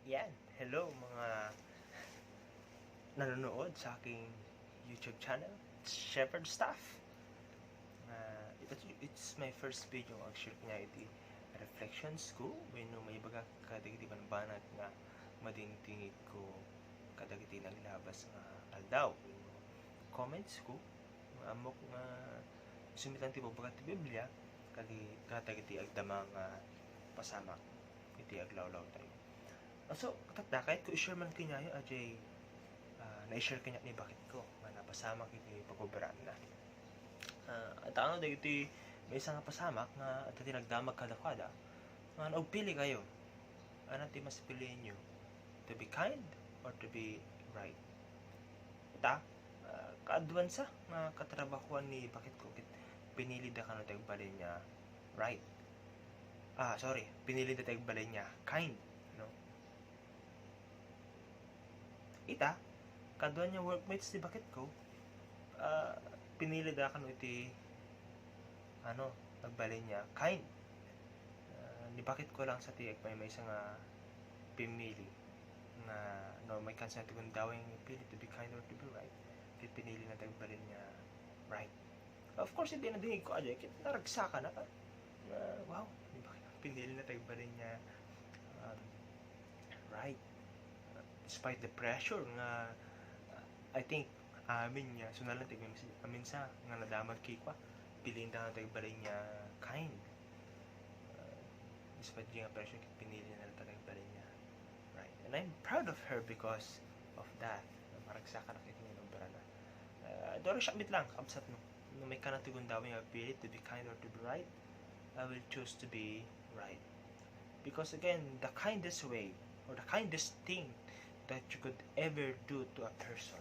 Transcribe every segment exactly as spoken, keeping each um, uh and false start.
Yan. Hello, mga nanonood sa aking YouTube channel, Shepherd Staff. Ah, ito, it's my first video nga ag-share kaniayo iti reflections ko wenno maibaga kadagiti bambanag nga madingdingig ko kadagiti naglabas nga aldaw wenno comments ko. Nga ammok nga isu met lang ti ibagbaga ti Biblia kadi-, kadagiti agdama nga pasamak iti aglawlawtayo. Ah, so, tatta, kayatko i-share man kaniayo, ajay, ah, nai-share kaniak ni baketko nga napasamak iti pagoberaanna. Ah, adda kano dagiti maysa nga pasamak nga adda ti nagdamag kadakuada nga no agpili kayo, ania ti mas pilienyo, to be kind or to be right? Ita, ah, kaaduan sa nga katrabahoan ni baketko ket pinilida kano ti agbalin nga right. Ah, sorry, pinilida ti agbalin nga kind, no? Ita, kaaduan nga workmates ti baketko, ah, pinilida kano iti, ano, agbalin nga kind. Ah, ni baketko lang sa ti agmaymaysa nga pimmili nga no maikkan sa ti gundaway nga pili to be kind or to be right, ket pinilina ti agbalin nga right. Of course, idi nadingigko, ajay, ket naragsakan a, nga, wow, di ba, pinilina ti agbalin nga, um, right. Despite the pressure nga, uh, I think, amin nga, so nalang ti amin sa nga nadamag kenkuana, pilienda nga ti agbalin nga kind. Uh, despite di nga pressure, pinili na lang ti agbalin nga right. And I'm proud of her because of that. Maragsakan a iti nga inobrana. Uh, dora siya met lang, kabsat, no? No maikkan a ti gundaway nga pili to be kind or to be right, I will choose to be right. Because again, the kindest way or the kindest thing that you could ever do to a person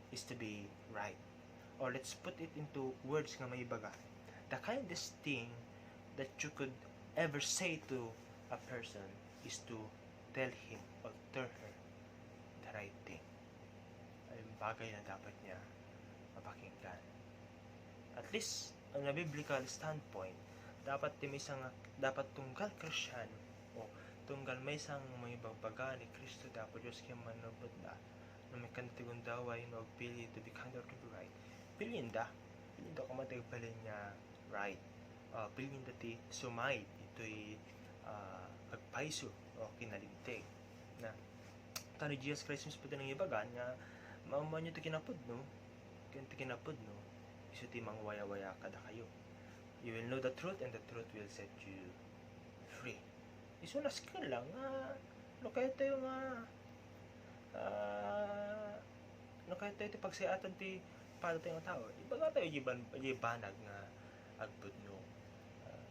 is to be right. Or let's put it into words nga maibaga. The kindest thing that you could ever say to a person is to tell him or tell her the right thing. Ay bagay na dapat niya mapakinggan. At least, on a biblical standpoint, dapat ti maysa nga, dapat tunggal Kristiano o tunggal maysa nga mangibagbaga ni Kristo ti Apo Dios ken Mannubbotda, no maikkan ti gundaway no agpili to be kind or to be right, pilienda. Pilienda koma ti agbalin nga right. Ah, pilienda ti sumay itoy, ah, agpayso o kinalinteg. Na, ta ni Jesus Christ mismo ti nangibagan nga, maammoanyo ti kinapudno, ken ti kinapudno, isu ti mangwayawaya kadakayo. You will know the truth, and the truth will set you free. Isu nasken lang nga, no kayat tayo nga, ah, no kayat tayo ti pagsayatan ti padatayo nga tao, ibaga tayo di ban-, di banag nga agpudno. Ah,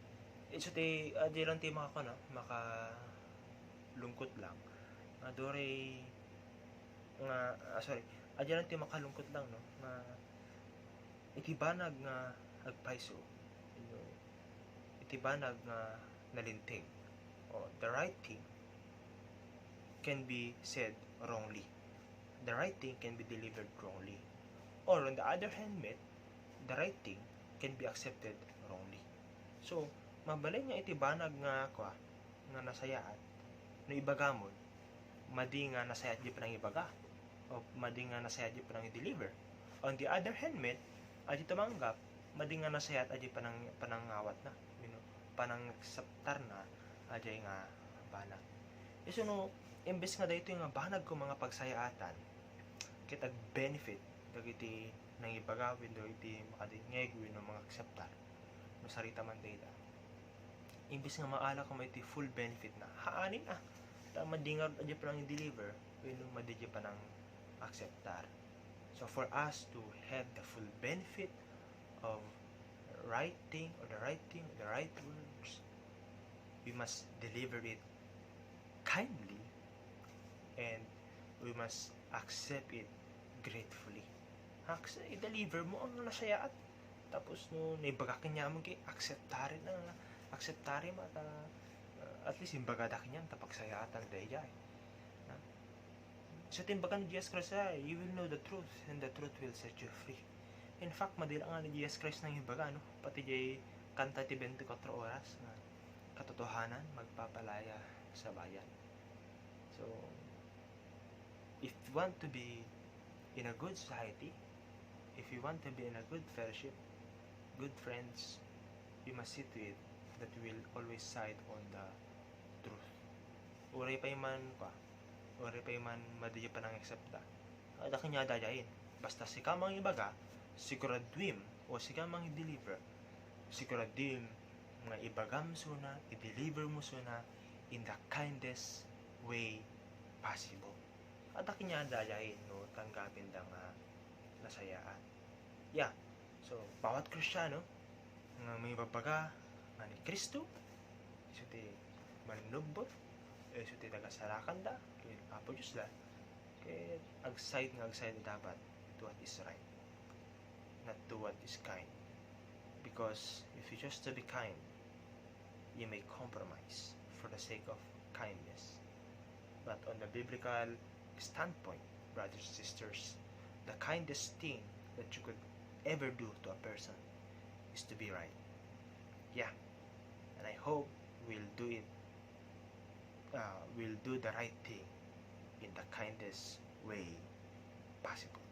isu ti, ah, di lang ti maka-, ano, makalungkot lang. Nga duri nga, ah, sorry, ah, di lang ti makalungkot lang, no, nga iti banag nga agpayso, you know, iti banag nga nalinteg, o the right thing can be said wrongly. The right thing can be delivered wrongly. Or on the other hand, met, the right thing can be accepted wrongly. So, mabalin nga iti banag nga, kua, nga nasayaat, no ibagamon, madi nga nasayaat di panangibaga, o madi nga nasayaat di panangideliver. On the other hand, met, adi tumanggap, madi nga nasayaat adi panang-, panangawatna, you know, panangakseptarna, adi nga banag. Isu no, imbes nga daytoy nga banag ko mga pagsayaatan, ket ag-benefit dagiti nangibaga wenno iti makadingngeg wenno mangakseptar no sarita man dayta. Imbes nga maala koma iti full benefit na, haanin a, ta madi ngarud a di panang-deliver wenno madi di panang-akseptar. So for us to have the full benefit of right thing or the right thing, the right words, we must deliver it kindly, and we must accept it gratefully. Accept, i-deliver mo ang nasayaat. Tapos no, naibaga kaniamon ket akseptaren na, akseptaren mo ta, uh, at least imbagada kaniam ta pagsayaatan daydiay. Na? So, ti imbaga ni Jesus Christ, ah, "You will know the truth, and the truth will set you free." In fact, madi la nga ni Jesus Christ nang ibaga, no? Pati jay kanta ti twenty-four oras nga katotohanan magpapalaya sa bayan. So, if you want to be in a good society, if you want to be in a good fellowship, good friends, you must see to it that you will always side on the truth. Uray pay man ka, uray pay man madi panang-accept da. Adda kaniada diay. Basta sika mangibaga, siguraduem, o sika mangi-deliver, siguraduem nga ibagam suna, i-deliver mo suna in the kindest way possible. Adda kaniada diay no tanggapen da nga nasayaan. Yeah. So, bawat Kristiano nga mangibabaga nga ni Cristo, isu ti mannubbot, isu ti nagasarakan da ken Apo Dios da, ket ag-side nga ag-side dapat to what is right, not to what is kind. Because if you choose to be kind, you may compromise for the sake of kindness. But on the biblical standpoint, brothers and sisters, the kindest thing that you could ever do to a person is to be right. Yeah. And I hope we'll do it, uh, we'll do the right thing in the kindest way possible.